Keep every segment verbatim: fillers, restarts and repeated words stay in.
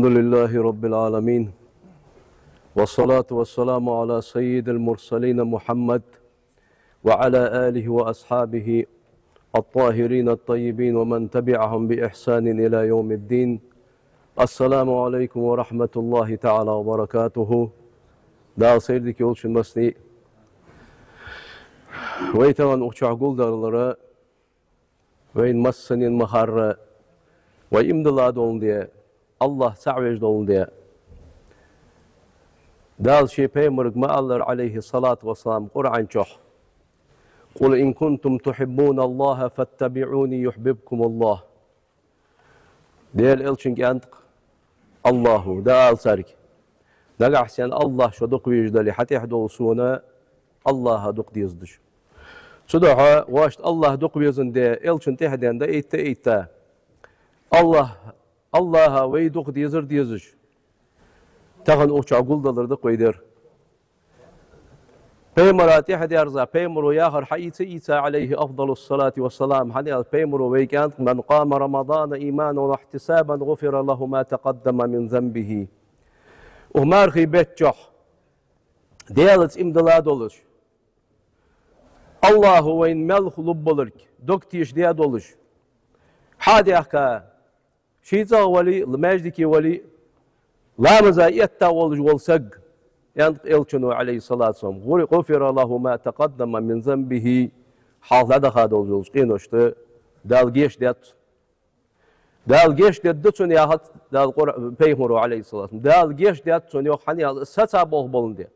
الحمد لله رب العالمين، والصلاة والسلام على سيد المرسلين محمد وعلى آله وأصحابه الطاهرين الطيبين ومن تبعهم بإحسان إلى يوم الدين. السلام عليكم ورحمة الله تعالى وبركاته. Дала сайре дика йойла шун массане а. Вай тахан укх чу гулдалар вайна массанена ма харра, вай иман дилла доландаь, АллахӀ цаӀ веш доландаь. Дала ший пайхамарга ма аллара, عليه الصلاة والسلام, Къуръан чу: «قل إن كنتم تحبون الله فاتبعوني يحببكم الله». Даьла Элчанга аьннад-кх АллахӀа, дӀаала царга: «Нагахьа санна АллахӀ шо дукха везаш дале, хьатӀехьа долча сона АллахӀ дукха дезаргда шо». Цудухьа вайшта АллахӀ дукха везандаь, Элчанна тӀехьа даьнна дӀаэтта а этта, АллахӀ, АллахӀа вай дукха дезар дезаш, тахан укх чу гулдалар да-кх вай дер. Пайхамара тӀехьа дерза, пайхамара яхар хьаийца а ийца, عليه أفضل الصلاة والسلام, хӀана аьлча пайхамара вайга аьннад-кх: «من قام رمضان إيمانا واحتسابا غفر له ما تقدم من ذنبه». Укх мархий бетта чу Даьлаца иман дилла долаш, АллахӀа вайна мел лургболга дог тешадаь долаш, хьадаьхка, ший цӀагӀа вале а, маьждиге вале а, ламаза этта волаш вола саг, аьннад-кх Элчано, عليه الصلاة والسلام: «غفر له ما تقدم من ذنبه». Хьалха дӀадаха долаш долча къиношта Дала гешт дергда цунна. Дала гешт дергда цунна яхац Дала Къур-, пайхамара, عليه الصلاة والسلام. Дала гешт дергда цунна йоах, хӀана аьлча саца болх боландаь.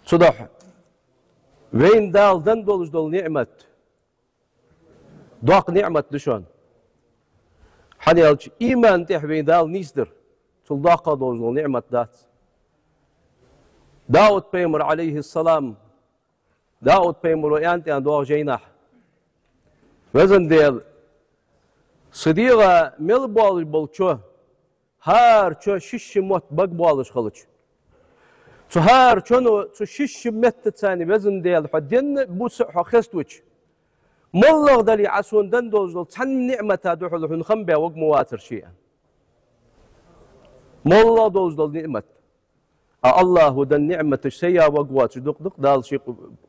Цудухьа вайна Дала денна долаш дола ниӀмат доккха ниӀмат да шоана. ХӀана аьлча имана тӀехьа вайна Дала нийсдар цул доккхагӀа долаш дола ниӀмат дац. Дауд-пайхамара, عليه السلام, Дауд-пайхамара аьннад-кх доагӀача жайнашка: «Везан Даьла, са дегӀа мел болаш бола чо, хӀара чо шишша мотт бага болаш хилча, цу хӀара чоно цу шишша меттаца, Везан Даьла, хьо денна а, буса а хьо хеставича, моллагӀа дале а Ӏа сона денна долаш дола цхьан ниӀмата духьала хьона хам баь ваг ма вацар ше», — аьнна. МоллагӀа долаш дола ниӀмат. А АллахӀа денна ниӀматаш сая ваг воацаш дукха да-кх. Дала ший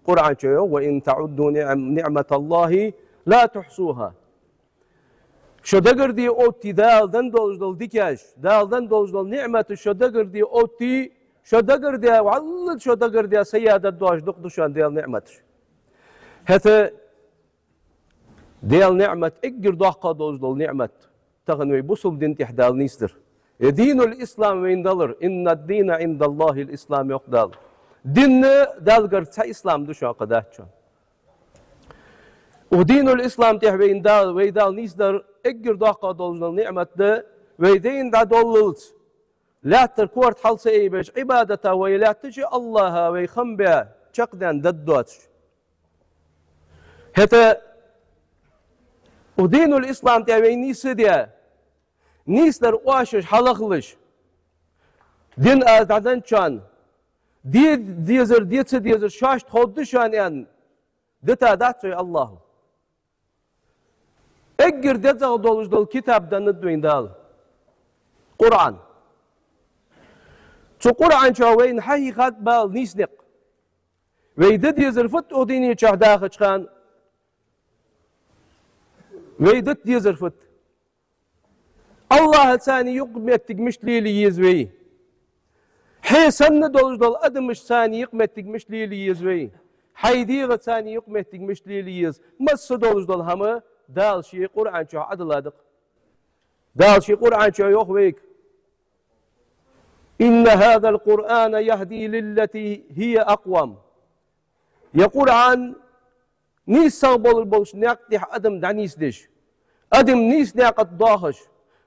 Къуръан чу йоах: «وإن تعدوا نعم-، نعمة الله لا تحصوها». Шо дагарде овтте Дала денна долаш дола дикаш, Дала денна долаш дола ниӀматаш шо дагарде овтте, шо дагарде, валлахӀи, шо дагарде сая дергдоацаш дукха да шоана Даьла ниӀматаш. ХӀаьта Даьла ниӀмат эггара доккхагӀа долаш дола ниӀмат, тахан вай бусалба дина тӀехьа Дала нийсдар. Э, динул ислам вайна далар, «إن الدين عند الله الإسلام», йоах Дала. Дин Даллагара цхьа ислам да шоана, кхы дац шоана. Укх динул ислам тӀехьа вайна Дала, вай Дала нийсдар эггара доккхагӀа долаш дола ниӀмат да, вай дайна дӀадоллалца лаьттара корта хьал ца айбеш, Ӏибадата вай лаьттача АллахӀа вай хам баь, чакхдаьнна дад доацаш. ХӀаьта укх динул ислам тӀа вай нийсса а даь, нийсдар оаш хьалахлаш, дин аз дӀаденначоа де дезар, де ца дезар шоашта ховргда шоана аьнна, дита дац вай АллахӀа. Эггара дезагӀа долаш дола китаб деннад вайна Дала. Къуръан. Цу Къуръан чу вайна хьахьийхад Дала нийса никъ. Вай де дезар фуд укх дунен чу дахача хана? Вай дита дезар фуд? АллахӀаца юкъ-моттиг мишта лелае еза вай? Хье санна долаш дола адамашца юкъ-моттиг мишта лелае еза вай? Хьай дегӀаца юкъ-моттиг мишта лелае еза? Масса долаш дола хӀама Дала ший Къуръан чу Ӏадала да-кх. Дала ший Къуръан чу йоах вайга: «إن هذا القرآن يهدي للتي هي أقوم». Ер Къуръан нийсагӀа болаш болча наькъа тӀа адам дӀанийсдеш, адам нийса наькъа тӀа доахаш,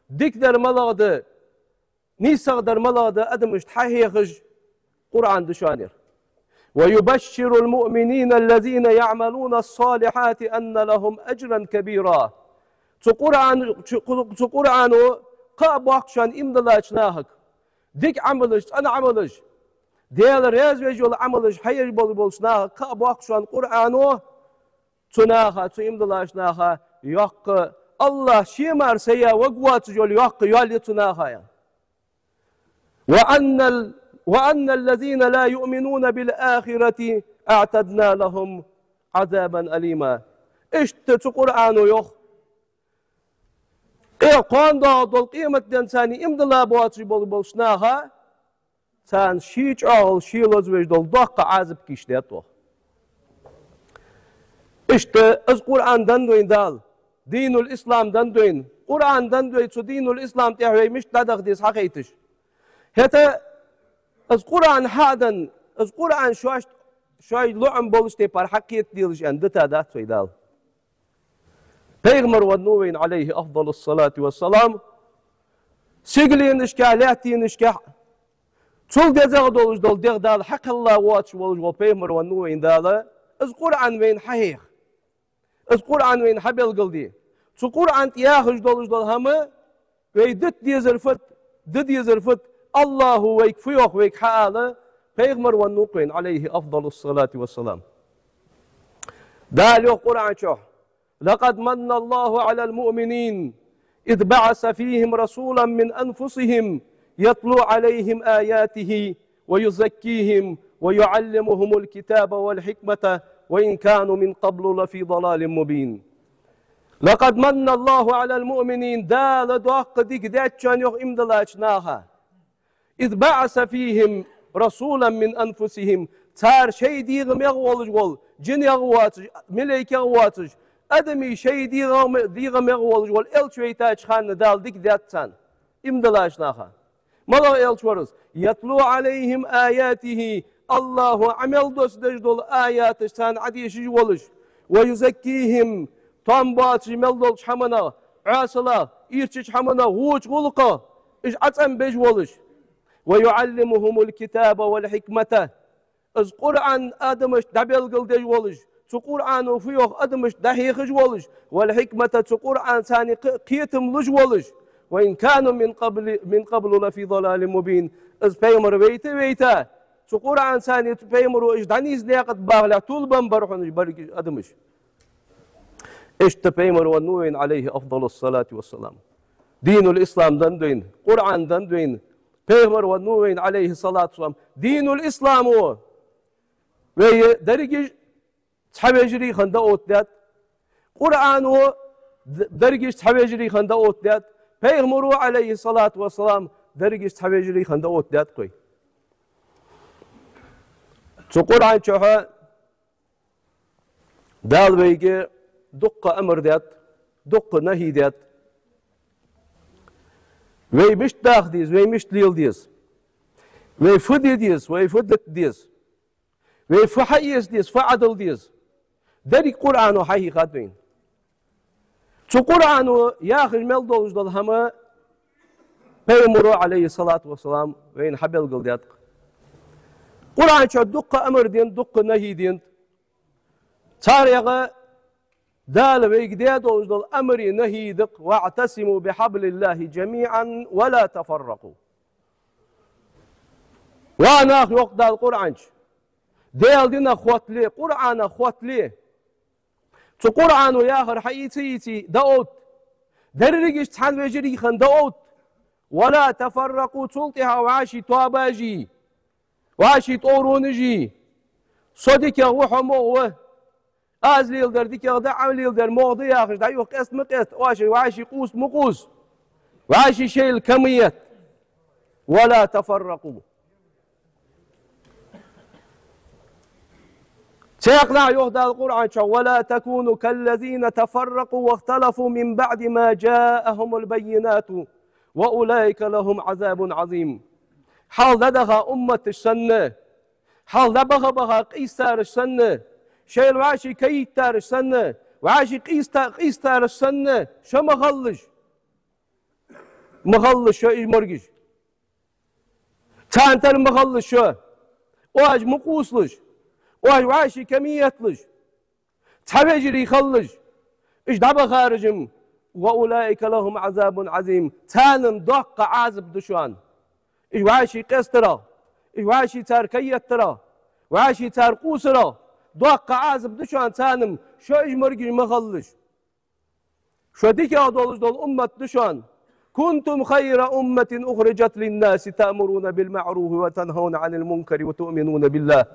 дикадар малагӀа да, нийсагӀдар малагӀа да адамашта хьахьехаш Къуръан да шоана ер. «ويبشر المؤمنين الذين يعملون الصالحات أن لهم أجرا كبيرا». Цу Къуръан-, цу, цу Къуръано кхаъ боаккх шоана иман диллача нахага дика Ӏамалаш, цӀена Ӏамалаш, Даьла раьза веш йола Ӏамалаш хьаеш болаш болча нахага кхаъ боаккх шоана Къуръано, цу наха, цу иман диллача наха йоккха АллахӀ ше мара сая ваг воацаш йола йоккха йоал я цу наха, яхаш. وأن ال-، وأن الذين لا يؤمنون بالآخرة أعتدنا لهم عذابا أليما. Иштта цу Къуръано йоах, къе-, кхоана доагӀа дола къематденца иман дилла боацаш бол-, болча наха, царна ший чӀоагӀал, ший лозавеш дола доккха Ӏазап кийчдаьд оаха. Иштта из Къуръан денна да вайна Дала, динул ислам денна да вайна. Къуръан денна да вай, цу динул ислам тӀа вай мишта дӀадаха деза хьахайташ. ХӀаьта из Къуръан хьа а денна, из Къуръан шоашта, шоай лоӀам болча тайпара хьакхета делаш аьнна дита дац вай Дала. Пайхамар венна ва вайна, عليه أفضل الصلاة والسلام, сигаленашка, лаьттанашка, цул дезагӀа долаш дола дегӀ Дала хьакхелла воацаш волаш вола пайхамар венна ва вайна Дала, из Къуръан вайна хьахьеха. Из Къуръан вайна хьабелгалде. Цу Къуръан тӀа яхаш долаш дола хӀама вай дита дезар фуд, де дезар фуд, АллахӀо вайга фу йоах вайга хьаала, пайхамар венна ва-кх вайна, عليه أفضل الصلاة والسلام. Дала йоах Къуръан чу: لقد من الله على المؤمنين إذ بعث فيهم رسولا من أنفسهم يتلو عليهم آياته ويزكيهم ويعلمهم الكتاب والحكمة وإن كانوا من قبل لفي ضلال مبين. لقد من الله على المؤمنين, Дала доккха дика даьд шоана, йоах, иман диллача наха. إذ بعث فيهم رسولا من أنفسهم. Цар шоай дегӀамегӀа волаш вола, жинегӀа воацаш, малейкегӀа воацаш, адамий шоай дегӀаме-, дегӀамегӀа волаш вола элча вайтача хана Дала дика даьд царна, иман диллача наха. МалагӀа элча вар из? يتلو عليهم آياته. АллахӀо Ӏа мел доссадеш дола аяташ царна Ӏодешаш волаш. ويزكيهم. Тоам боацаш мел долча хӀаманах, Ӏоасалах, ийрчача хӀаманах, воча гӀулакхах уж Ӏоцамбеш волаш. ويعلمهم الكتاب والحكمة. Из Къуръан адамашта дӀабелгалдеш волаш, цу Къуръано фу йоах адамашта дӀахьехаш волаш, والحكمة, цу Къуръана царна кх-, кхетам луш волаш. وإن كانوا من قبل، من قبل لفي ضلال مبين. Из пайхамар вайта а вайта, цу Къуръана царна цу пайхамаро уж дӀанийсса наькъа тӀа бахалехь, тилабенна бар хьона уж берригаш адамаш. Иштта пайхамар венна ва вайна, عليه أفضل الصلاة والسلام. Динул ислам денна да вайна, Къуръан денна да вайна, пайхамар венна ва вайна, عليه الصلاة والسلام. Динул исламо вай дерригаш цхьа вежарий хинна дӀаоттадаьд. Къуръано д-, дерригаш цхьа вежарий хинна дӀаоттадаьд. Пайхамаро, عليه الصلاة والسلام, дерригаш цхьа вежарий хинна дӀаоттадаьд-кх вай. Цу Къуръан чу Дала вайга дуккха амар даьд, дуккха нахьи даьд. Вай мишта даха деза, вай мишта лела деза, вай фу де деза, вай фу дита деза, вай фу хьаэца деза, фу Ӏодила деза. Деррига Къуръано хьахьийхад вайна. Цу Къуръано яхаш мел долаш дола хӀама пайхамаро, عليه الصلاة والسلام, вайна хьабелгалдаьд-кх. Къуръан чу дуккха амар денад, дуккха нахьи денад. Царех Дала вайга даь долаш дола амари нахьи да-кх: واعتصموا بحبل الله جميعا ولا تفرقوا. Ва нах, йоах Дала Къуръан чу, Даьла динах хоттале, Къуръанах хоттале. Цу Къуръано яхар хьаийца, ийца дӀаотта. Дерригаш цхьан вежарий хинна дӀаотта. ولا تفرقوا, цул тӀехьагӀа вӀаший тоабаш е, вӀаший тӀоронаш е. Со дикагӀа ва, хьо могӀа ва. Аз леладер дикагӀа да, Ӏа леладер могӀа да яхаш, дӀа-юха къеста ма къеста, оаш вӀаший къовса ма къовса. ВӀаший шоайла ка ма етта. ولا تفرقوا. Цхьаькханахьа йоах Дала Къуръан чу: ولا تكونوا كالذين تفرقوا واختلفوا من بعد ما جاءهم البينات وأولئك لهم عذاب عظيم. Хьалха дӀадаха умматаш санна, хьалха дӀабаха-баха къийсараш санна, шоайла вӀаший ка йиттараш санна, вӀаший къийста-, къийстараш санна, шо ма хилалаш. Ма хилалаш шо уж моргаш. Царна тара ма хилалаш шо. Оаш ма къовсалаш. Оаш вӀаший ка ма етталаш. Цхьа вежарий хилалаш. Уж дӀабахараш-м, وأولئك لهم عذاب عظيم. Царна-м доккха Ӏазап да шоана. Уж вӀаший къестарах, уж вӀаший цар ка еттарах, вӀаший цар къовсарах доккха Ӏазап да шоана царна-м, шо уж моргаш ма хилалаш. Шо дикагӀа долаш дола уммат да шоана. «كنتم خير أمة أخرجت للناس تأمرون بالمعروف وتنهون عن المنكر وتؤمنون بالله».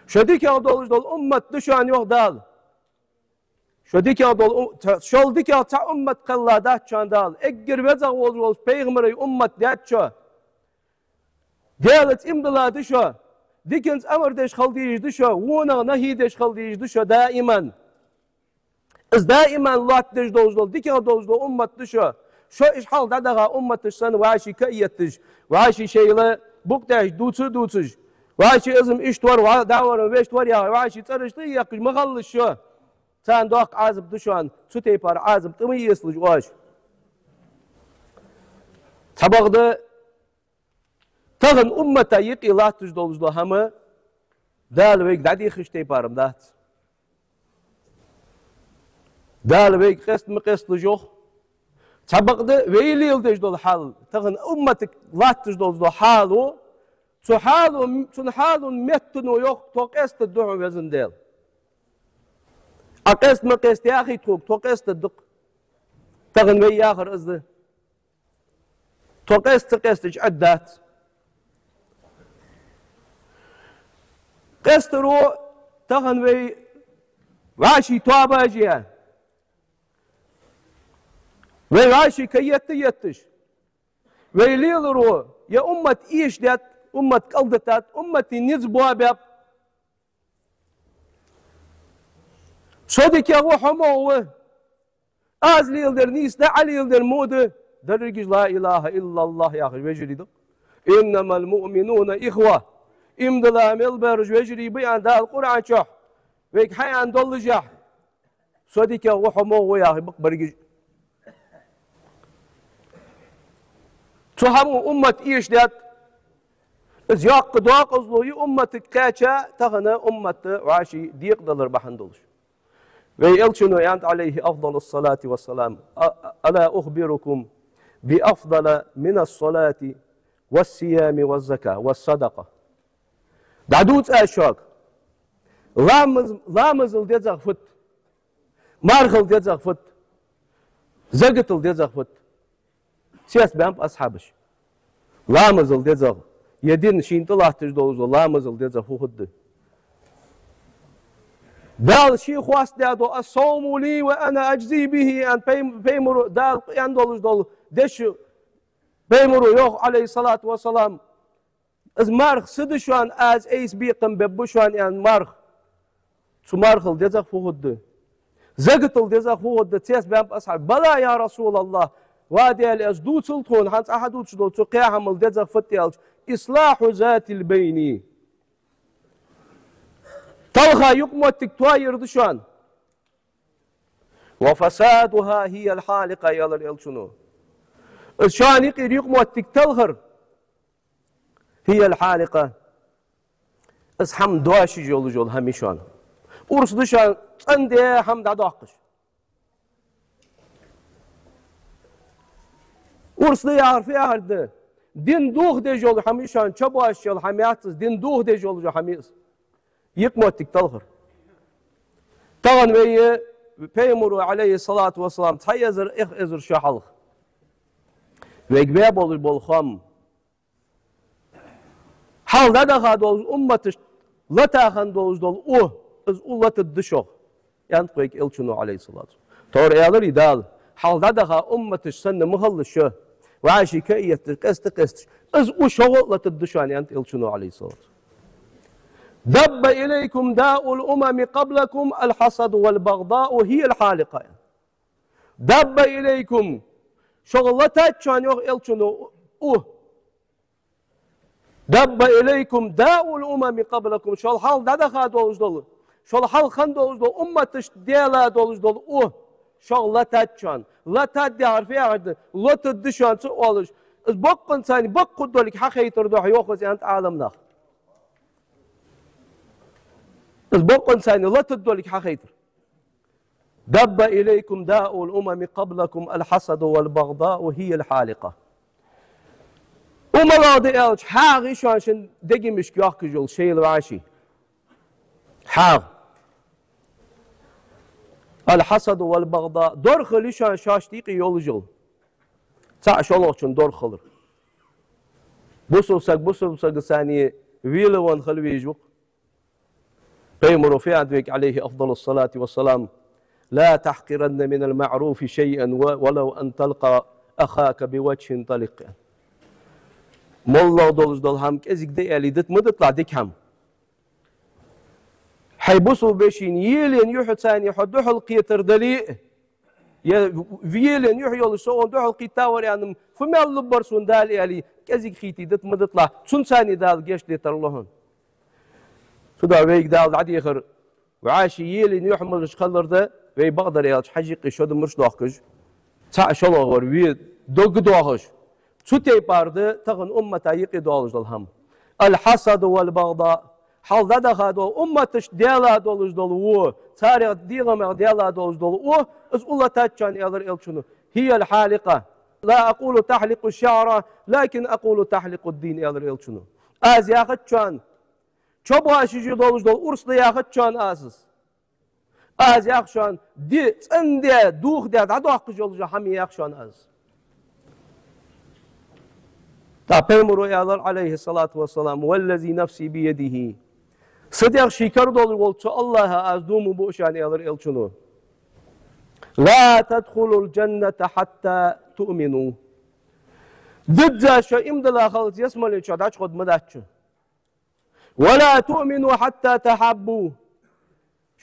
Шо дикагӀа долаш дола уммат да шоана, йоах Дала. Шо дикагӀа дола у-, ца-, шул дикагӀа цхьа уммат кхелла дац шоана Дала. Эггара везагӀа волаш волча пайхамарий уммат дац шо. Даьлаца иман дилла да шо. Диканца амар деш хила дезаш да шо. ВонагӀа нахӀи деш хила дезаш да шо даиман. Из даиман лоаттадеш долаш дола, дикагӀа долаш дола уммат да шо. Шо уж хьалха дӀадахача умматашта санна вӀаший ка а етташ, вӀаший шоайла букъ тӀехьашка дувца а дувцаш, вӀаший из-м иштта вар, вӀа-, дӀа вар-м вешта вар яхаш, вӀаший цӀераш тӀа а ехкаш ма хилалаш шо. Царна доккха Ӏазап да шоана, цу тайпара Ӏазап тӀа ма эцалаш оаш. Цхьабакъда тахан уммата юкъе латташ долаш дола хӀама Дала вайга дӀадехача тайпара-м дац. Дала вайга къаста ма къесталаш, йоах. Цхьабакъда вай леладеш дола хьал, тахан умматага латташ долаш дола хьало, цу хьало, цун хьалон меттано, йоах, тхо къаьстаргда хьона, Веза Даьла. Ӏа къаста ма къеста яхийта тхога, тхо къаьстаргда-кх. Тахан вай яхар из да. Тхо къаста ца къестача Ӏа дац. Къаьстаро тахан вай вӀаший тоабаш я. Вай вӀаший ка етта етташ. Вай леларо е уммат эшадетт, уммат кӀалдитад, уммата низ боабаьб. Со дикагӀа ва, хьо могӀа ва. Аз леладер нийса да, Ӏа леладер во да. Дерригаш لا إله إلا الله яхаш вежарий да-кх. «إنما المؤمنون إخوة». Иман дилла мел бараш вежарий ба аьнна Дала Къуръан чу вайга хьааьнна доллашехь, со дикагӀа ва, хьо могӀа ва яхаш ба-кх берригаш. Цу хӀамо уммат эшадетт. Из йоккха доакъазло я умматага кхаьча, тахан уммат вӀаший декъадалар бахьан долаш. Вай Элчано аьннад, عليه أفضل الصلاة والسلام: «ألا أخبركم بأفضل من الصلاة والصيام والزكاة والصدقة». ДӀадувца аз шуга, ламаз-, ламазал дезагӀа фуд, мархал дезагӀа фуд, закатал дезагӀа фуд? Цецбаьннаб асхьабаш. Ламазал дезагӀа, е дин шийна тӀа латташ долаш дола ламазал дезагӀа фу хургда? Дала ше хоастадаь дола: «الصوم لي وأنا أجزي به», аьнна, пай-, пайхамаро, Дала аьнна долаш дола дешаш, пайхамаро йоах, عليه الصلاة والسلام. Из марха са да шоана, аз айса бекхам бергба шоана аьнна марха. Цу мархал дезагӀа фу хургда? Закатал дезагӀа фу хургда? Цецбаьннаб асхьабаш. «بلى يا رسول الله». Ва Даьла, аз дувцал тхона, хӀанз Ӏа хьадувцаш дола цу кхаь хӀамал дезагӀа фуд аьлча: «إصلاح ذات البين». Талха юкъамоттиг тоаяр да шоана. «وفسادها هي الحالقة», аьлар Элчано. Из шоана юкъера юкъамоттиг талхар هي الحالقة. Из хӀама доашаш йолаш йола хӀама я шоана. Урс да шоана цӀенде хӀама дӀадоаккхаш. Урс да яхар фу яхар да? Дин дохадеш йола хӀама я шоана, чубоашаш йола хӀама яц из, дин дохадеш йола хӀама я из. Юкъамоттиг талхар. Тахан вай, пайхамаро, عليه الصلاة والسلام, цхьа эзар, эх эзар шу хьалха вайга ваь болаш бола хоам. Хьалха дӀадаха долаш умматашта лата хинна долаш дола у, из у латаргда шуга, аьннад вайга Элчано, عليه الصلاة والسلام. Тхьовра аьлар-кх Дала, хьалха дӀадаха умматаш санна ма хилалаш шо, вӀаший ка а етташ, къаьста а къесташ, из у шуга а латаргда шоана, аьннад Элчано, عليه الصلاة والسلام. «دب إليكم داء الأمم قبلكم الحسد والبغضاء هي الحالقة». «دب إليكم», шуга латад шоана, йоах Элчано, у. «دب إليكم داء الأمم قبلكم». Шул хьалха дӀадаха долаш дола, шул хьалха хинна долаш дола умматашта даьла долаш дола у шуга латад шоана. Латад яхар фу яхар да? Латаргда шоана ца оалаш. Из бокъонцани боккха долга хьахайтар да хьона, йоах из, аьннад Ӏаламнаха. Из бокъонцани латаргдолга хьахайтар. «دب إليكم داء الأمم قبلكم الحسد والبغضاء هي الحالقة». У малагӀа да аьлча, хьагӀ я шоана шун дегашка йоахкаш йола шоайла вӀаший. ХьагӀ. الحسد والبغضاء, дорхал я шоана шоашта юкъе йолаш йола. ЦаӀ шоллагӀчун дорхал хилар. Бусалба саг бусалба сага санна велавенна хила везаш ва-кх. Пайхамара фу аьннад вайга, عليه أفضل الصلاة والسلام: لا تحقرن من المعروف شيئا و-، ولو أن تلقى أخاك بوجه طلق. МоллагӀа долаш дола хӀама кӀезига да аьле дита ма диталахь, дика хӀама. Хьай бусалба вешийна елаенна юхь царна хьо духьалкхетар дале а, е елаенна юхь йолаш со хьона духьалкхийттавар аьнна, фу мел лургбар сона Дала аьле, кӀезига хийте дита ма диталахь, цунна царна Дала гешт де тарлу хьона. Цудухьа вайга Дала дӀадехар, вӀаший елаенна юхь молаш хилар да, вай бакъдар аьлча хьажа юкъе шо да мурш доахкаш, цаӀ шоллагӀвар ве дог доахаш. Цу тайпара да тахан уммата юкъе долаш дола хӀама. الحسد والبغضاء. Хьалха дӀадаха дола умматашта даьла долаш дола во, царех дегӀамех даьла долаш дола во, из уллатаччан аьлар Элчано. هي الحالقة. لا أقول تحلق الشعر، لكن أقول تحلق الدين, аьлар Элчано. Аз яхаччан, чо башиж долаш дола урс да яхаччан аз из. Аз ях шоана ди цӀенде, духаде дӀадоаккхаш йолаш йола хӀама я ях шоана аз. ТӀаккха Пайхамара аьлар, عليه الصلاة والسلام: والذي نفسي بيده. Са дегӀ ший кара долаш волча цу АллахӀа аз дув ма буъ шоана, аьлар Элчано. لا تدخلوا الجنة حتى تؤمنوا. Дизза шо иман диллалца ялсмален чу дӀачугӀоргдац шо. ولا تؤمنوا حتى تحابوا.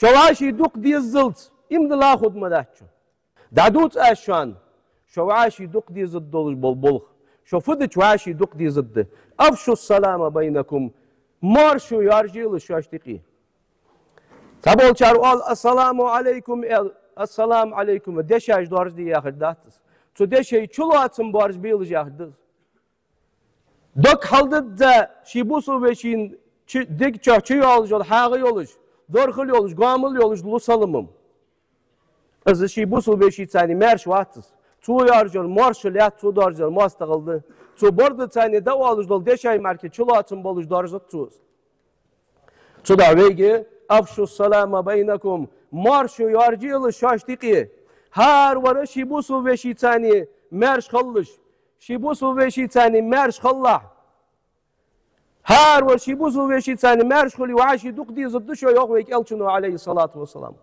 Шо вӀаший дукха дезалца иман диллалца хургдац шо. ДӀадувц аз шоана шо вӀаший дукха дезаш долаш бола болх. Шо фу дича вӀаший дукха дезаш да. أفشوا السلام بينكم. Моаршо яржаелаш шоашта юкъе. Цхьаболчар оал: السلام عليكم, аьл-, السلام عليكم, дешаш доаржаде яхар дац из. Цу дешай чулоацам боаржабелаш яхар да из. Дог хьалдизза ший бусалба вешийна чу-, дега чу йоалаш йола, хьагӀ йолаш, дорхал йолаш, гоамал йолаш лу салам. Из ший бусалба вешийца маьрша вац из. Цо яржаяр моаршал яц, цо доаржаяр моастагӀал да. Цо барда царна дӀаоалаш дола дешай мара чулоацам болаш доаржадац цо из. Цудухьа вайга: أفشوا السلام بينكم, моаршо яржаелаш шоашта юкъе. ХӀара вар ший бусалба вешийца маьрша хилалаш, ший бусалба вешийца маьрша хилалахь. ХӀара вар ший бусалба вешийца маьрша хуле, вӀаший дукха дезаш да шо, йоах вайга Элчано, عليه الصلاة والسلام.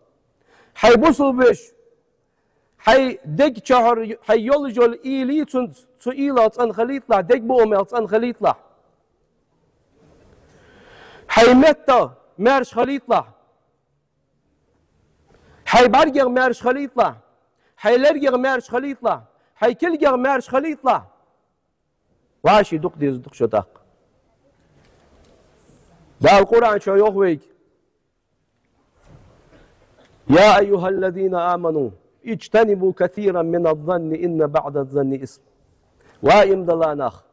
Хьай бусалба вешийца хьай дега чухьара хьай йолаш йола уйла я, цунца, цу уйлах цӀена хилийталахь, дега буамах цӀена хилийталахь. Хьай меттах маьрша хилийталахь. Хьай бӀаргех маьрша хилийталахь. Хьай лергех маьрша хилийталахь. Хьай кулгех маьрша хилийталахь. ВӀаший дукха дезаш да шо тӀаккха. Дала Къуръан чу йоах вайга: يا أيها الذين آمنوا اجتنبوا كثيرا من الظن إن بعض الظن إثم. Ва иман дилла нах,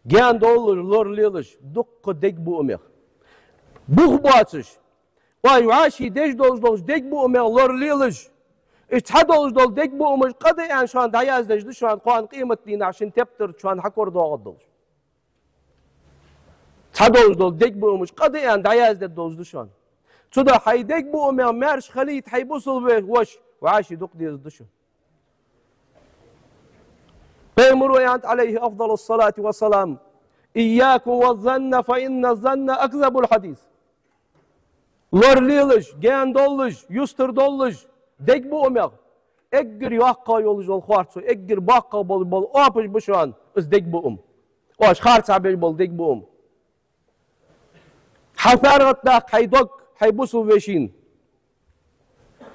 гаьна долаш лоралелаш дукха дега буамех. Бух боацаш, вай вӀаший деш долаш долча дега буамех лоралелаш. Иштта цхьа долаш дола дега буамаш къа да аьнна шоана дӀаяздеш да шоана, кхоана къематдийнахьа шун тептар шоана хьакорадоагӀаргдолаш. Цхьа долаш дола дега буамаш къа да аьнна дӀаяздеш долаш да шоана. Цудухьа хьай дега буамех маьрша хилийта хьай бусалба воша, вӀаший дукха дезаш да шо. Пайхамара аьннад, عليه أفضل الصلاة والسلام: إياكم والظن فإن الظن أكذب الحديث. Лоралелаш, гаьна долаш, юстара долаш дега буамех. Эггара йоккха йолаш йола харцо, эггара боккха бола, бола оапаш ба шоана из дега буам. Оаш харцахьа беш бола дега буам. Хьа фаргӀат даккха хьай дог хьай бусалба вешийна.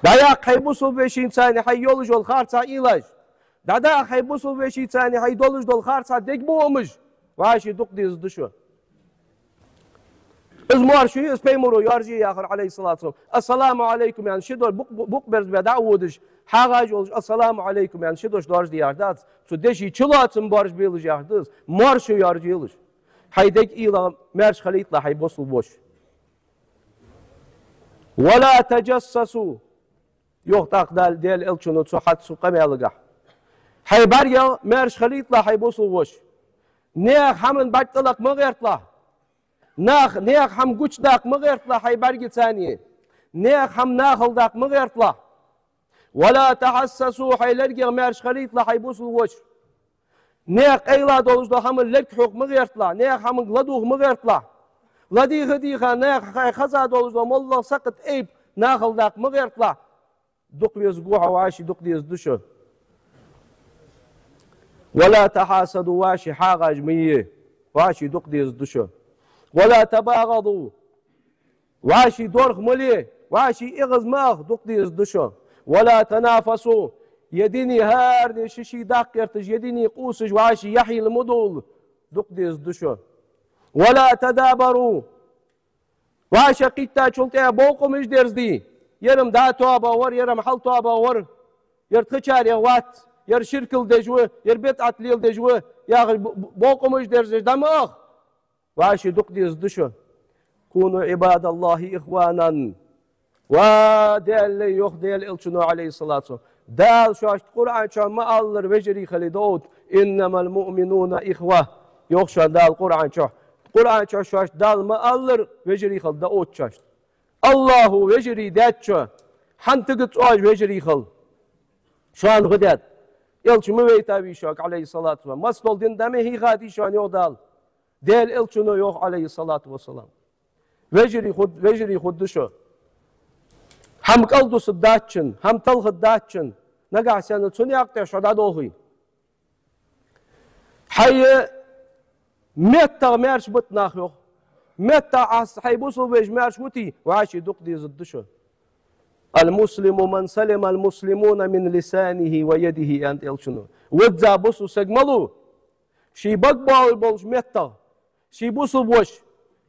ДӀаяккха хьай бусалба вешийца хьай йолаш йола харцахьа уйлаш. ДӀадаха хьай бусалба вешийца хьай долаш дола харцахьа дега буамаш. ВӀаший дукха дезаш да шо. Из моаршо я, из Пайхамара яржае яхар, عليه الصلاة والسلام. السلام عليكم аьнна ши дош, букъ-, букъ берзабаь дӀа а водаш, хьагӀаш волаш, السلام عليكم аьнна ши дош доаржаде яхар дац. Цу дешай чулоацам боаржабелаш яхар да из. Моаршо яржаелаш. Хьай дега уйлах маьрша хилийталахь хьай бусалба воша. ولا تجسسوا. Йоах тӀаккха Дала, Даьла Элчано цу хьа-, цу къамаьлагахь. Хьай бӀаргех маьрша хилийталахь хьай бусалба воша. Наьха хӀаман бӀарг тӀалакха ма гӀерталахь. Нах, наьха хӀама гучадаккха ма гӀерталахь хьай бӀаргеца. Наьха хӀама нахала даккха ма гӀерталахь. ولا تحسسوا, хьай лергех маьрша хилийталахь, хьай бусалба воша. Наьха къайла долаш дола хӀама лерг хьокха ма гӀерталахь, наьха хӀаманга ладувгӀа ма гӀерталахь. Ладийха-дийха, наьха хьай хеза долаш дола моллагӀа сакхат, айп нахала даккха ма гӀерталахь. Дукха везаргва хьо, вӀаший дукха дезаргда шо. ولا تحاسدوا, вӀаший хьагӀаш ма е, вӀаший дукха дезаргда шо. ولا تباغضوا, вӀаший дорх ма ле, вӀаший эгӀаз ма аха, дукха дезаргда шо. ولا تنافسوا, е дийна хӀаране ший-ший дакъа гӀерташ, е дийна къувсаш, вӀаший яхьийла ма довла, дукха дезаргда шо. ولا تدابروا, вӀаший кхийттачул тӀехьа бокъонаш дерзаде. Ер-м дӀа тоабагӀа вар, ер-м хьал тоабагӀа вар, ер тхачарех вац, ер ширкал деш ва, ер бидӀат леладеш ва, яхаш б-, б-, бокъонаш дерзаде дӀа ма аха. ВӀаший дукха дезаргда шо. كونوا عباد الله إخوانا. Ва Даьла лай, йоах Даьла Элчано, عليه الصلاة والسلام. Дала шоашта Къуръан чу ма аллара, вежарий хила да отта. إنما المؤمنون إخوة, йоах шоана Дала Къуръан чу. Къуръан чу шоашта Дала ма аллара, вежарий хила да отта шоашта. АллахӀа вежарий даьд шо, хӀанз тигац оаш вежарий хила. Шоана фу даьд? Элча ма вайтавий шуга, عليه الصلاة والسلام. Массадола дин дӀа ма хьийхадий шоана, йоах Дала. Даьла Элчано йоах, عليه الصلاة والسلام. Вежарий хургда, вежарий хургда шо. ХӀама кӀалдусаргдац шун, хӀама талхаргдац шун, нагахьа санна цу наькъа тӀа шо дӀадолхе. Хьай меттах маьрша бита нах, йоах. МеттахӀ Ӏа хьай бусалба вежарий маьрша вите, вӀаший дукха дезаргда шо. المسلم من سلم المسلمون من لسانه ويده, аьннад Элчано. Визза бусалба саг малув? Ший бага болаш болча меттах ший бусалба воша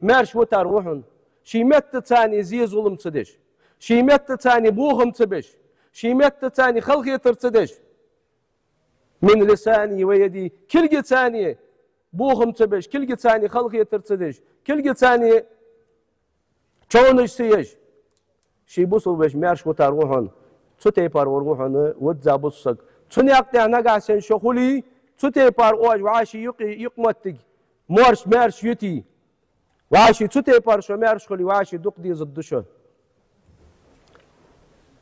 маьрша витар ва хьона. Ший меттаца цунна зе-зулам ца деш, ший меттаца цунна бохам ца беш, ший меттаца цунна халахетар ца деш. من لسانه ويده, кулгаца цунна бохам ца беш, кулгаца цунна халахетар ца деш, кулгаца цунна човнаш ца еш. Ший бусалба вежарий маьрша витар ва хьона. Цу тайпара вар ва хьона визза бусалба саг. Цу наькъа тӀа нагахьа санна шо хуле, цу тайпара оаш вӀаший юкъе, юкъмоттиг, маьрша, маьрша юте. ВӀаший цу тайпара шо маьрша хуле, вӀаший дукха дезаргда шо.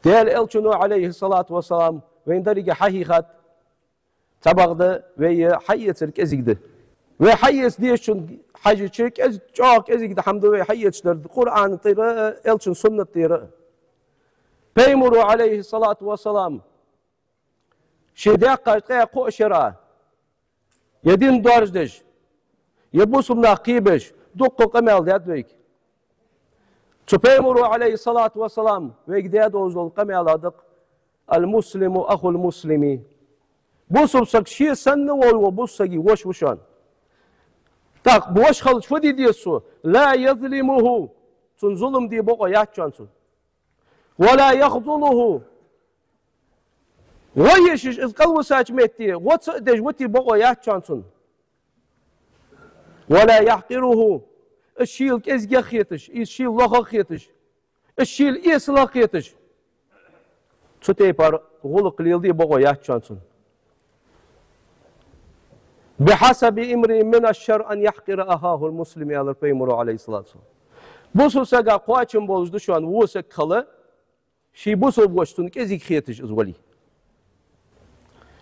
Даьла Элчано, عليه الصلاة والسلام, вайна деррига хьахьийхад. Цхьабакъда вай хьаэцар кӀезига да. Вай хьаэца дезачунга хьежача, кӀез-, чӀоагӀа кӀезига да хӀама да вай хьаэцаш дар Къуръана тӀера а, Элчан сунната тӀера а. Пайхамаро, عليه الصلاة والسلام, ше даьккхача ткъаь кхоъ шера, е дин доаржадеш, е бусалба нах кхебеш, дуккха къамаьл даьд вайга. Цу Пайхамаро, عليه الصلاة والسلام, вайга даь долаш дола къамаьл да-кх: المسلم أخو المسلم. Бусалба саг ше санна вола бусалба сага воша ва шоана. ТӀаккха воша хилча фу де деза цо? لا يظلمه, цунна зулам де бокъо яц шоана цунна. ولا يخذله, гӀо ешаш из кӀалвисача метте гӀо ца а деш вите бокъо яц шоана цунна. ولا يحقره, из шийла кӀезигагӀа хеташ, из шийла лохагӀа хеташ, из шийла эсалагӀа хеташ, цу тайпара гӀулакх леладе бокъо яц шоана цунна. بحسب امرئ من الشر أن يحقر أخاه المسلم, аьлар Пайхамаро, عليه الصلاة والسلام. Бусалба сага кхоачам болаш да шоана во саг хила, ший бусалба воша цунна кӀезига хеташ из вале.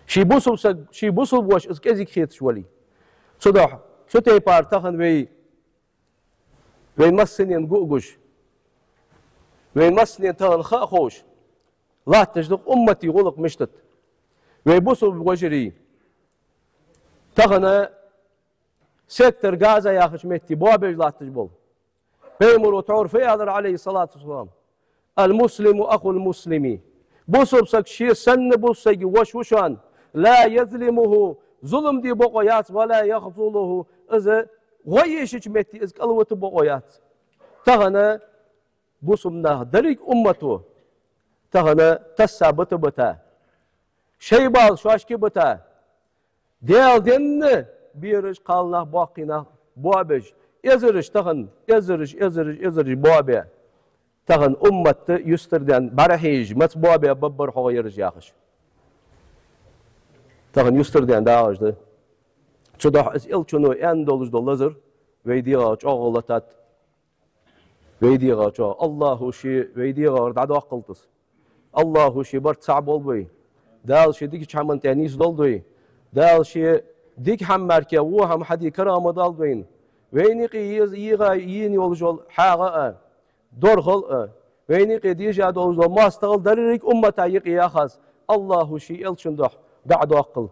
Ший бусалба саг, ший бусалба воша из кӀезига хеташ вале. Цудухьа, цу тайпара тахан вай, вай массанена гу а гуш, вай массанена тахан ха а ховш латташ да-кх уммата гӀулакх мишта да. Вай бусалба вежарий тахан сектор Газа яхача метте боабеш латташ бола. Пайхамаро тхьовра фу аьлар, عليه الصلاة والسلام: المسلم أخو المسلم. Бусалба саг ше санна бусалба сага воша ва шоана. لا يظلمه, зулам де бокъо яц, ولا يخذله, из гӀо ешача метте из кӀалвита бокъо яц. Тахан бусалба нах, деррига уммато тахан тасса бита-бита, шоай бала шоашка бита, Даьла денна бераш, кхалнах, боккхий нах боабеш, эзараш тахан, эзараш, эзараш, эзараш боабе. Тахан уммат юстардаьнна бӀарахьежаш, маца боабе баббар хьогӀ ераш яхаш. Тахан юстардаьнна дагӀаш да. Цудухьа из Элчано аьнна долаш дола лазар вай дегӀах чӀоагӀа латт. Вай дегӀах чӀоагӀа. АллахӀа ше вай дегӀах дӀадоаккхалда из. АллахӀа ший барт цхьа болба вай. Дала ший дикача хӀаман тӀа нийсдолда вай. Дала ший дика хӀама мара кхы во хӀама хьаде карам далда вайна. Вайна юкъе еза, йигӀа, йийна йолаш йола хьагӀа а, доргӀал а, вайна юкъе дежа долаш дола моастагӀал деррига уммата юкъе яхаш, АллахӀа ший элчан духьа дӀадоаккхал.